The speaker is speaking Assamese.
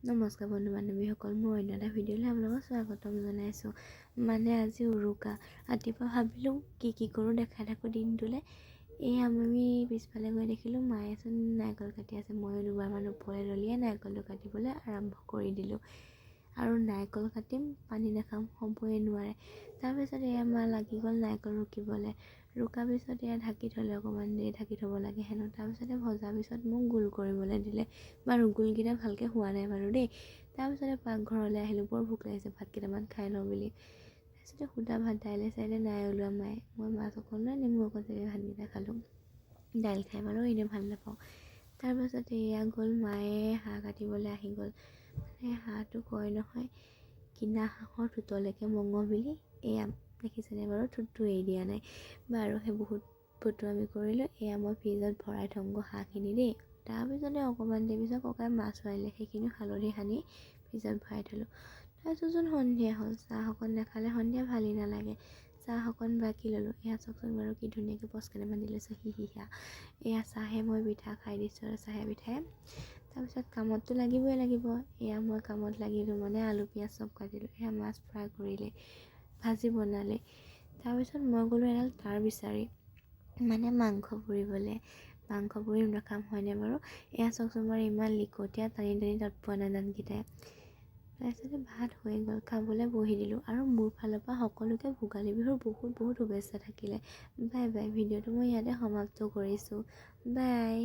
নমস্কাৰ বন্ধু বান্ধৱীসকল, মোৰ অন্য এটা ভিডিঅ'লৈ আপোনালোকক স্বাগতম জনাইছোঁ। মানে আজি উৰুকা, ৰাতিপুৱা ভাবিলোঁ কি কি কৰোঁ দেখাই থাকোঁ দিনটোলৈ। এই আমি পিছফালে গৈ দেখিলোঁ মায়েচোন নাৰিকল কাটি আছে। ময়ো দুবাৰমান ওপৰলৈ দলিয়াই নাৰিকলটো কাটিবলৈ আৰম্ভ কৰি দিলোঁ। আৰু নাৰিকল কাটিম, পানী নাখাম, হ'বই নোৱাৰে। তাৰপিছত এয়া মা লাগি গ'ল নাৰিকল ৰুকিবলৈ। ৰুকাৰ পিছত এয়া ঢাকি থ'লে, অকণমান দেৰি ঢাকি থ'ব লাগে হেনো। তাৰপিছতে ভজাৰ পিছত মোক গোল কৰিবলৈ দিলে। বাৰু গোলকেইটা ভালকৈ হোৱা নাই বাৰু দেই। তাৰপিছতে পাকঘৰলৈ আহিলোঁ, বৰ ভোক লাগিছে, ভাত কেইটামান খাই লওঁ বুলি। তাৰপিছতে সুদা ভাত, দাইলে চাইলে নাই ওলোৱা মায়ে। মই মাছ অকণ লৈ নেমু অকণ চেপি ভাতকেইটা খালোঁ। দাইল খাই বাৰু এনেই ভাল নাপাওঁ। তাৰপাছত এয়া গ'ল, মায়ে হাঁহ কাটিবলৈ আহি গ'ল। মানে হাঁহটো কয় নহয়, কিনা হাঁহৰ ঠোঁটলৈকে মঙহ বুলি। এয়া দেখিছেনে বাৰু, ঠোঁটটো এৰি দিয়া নাই। বাৰু সেই বহুত ফটুৱামি কৰিলোঁ। এয়া মই ফ্ৰিজত ভৰাই থওঁগৈ হাঁহখিনি দেই। তাৰপিছতে অকণমান দেৰি পিছত ককাই মাছ আনিলে, সেইখিনিও হালধি সানি ফ্ৰিজত ভৰাই থ'লোঁ। তাৰপিছত সন্ধিয়া হ'ল, চাহ অকণ নাখালে সন্ধিয়া ভালেই নালাগে। চাহ অকণ বাকি ল'লোঁ। এয়া চাওকচোন বাৰু, কি ধুনীয়াকৈ পজ কেইটামান দি লৈছোঁ, হি হি হা। এয়া চাহে মই পিঠা খাই দিছোঁ আৰু চাহে পিঠাই। তাৰপিছত কামততো লাগিবই লাগিব। এয়া মই কামত লাগিলোঁ, মানে আলু পিঁয়াজ চব কাটিলোঁ। এয়া মাছ ফ্ৰাই কৰিলে, ভাজি বনালে। তাৰপিছত মই গ'লোঁ এডাল তাঁৰ বিচাৰি, মানে মাংস পুৰিবলৈ। মাংস পুৰিম নাখাম হয়নে বাৰু? এয়া চাওকচোন বাৰু, ইমান লিকটীয়া, টানি টানি তত পোৱা নাই দাঁতকেইটাই। তাৰপিছতে ভাত হৈ গ'ল, খাবলৈ বহি দিলোঁ। আৰু মোৰ ফালৰ পৰা সকলোকে ভোগালী বিহুৰ বহুত বহুত শুভেচ্ছা থাকিলে। বাই বাই, ভিডিঅ'টো মই ইয়াতে সমাপ্ত কৰিছোঁ। বাই।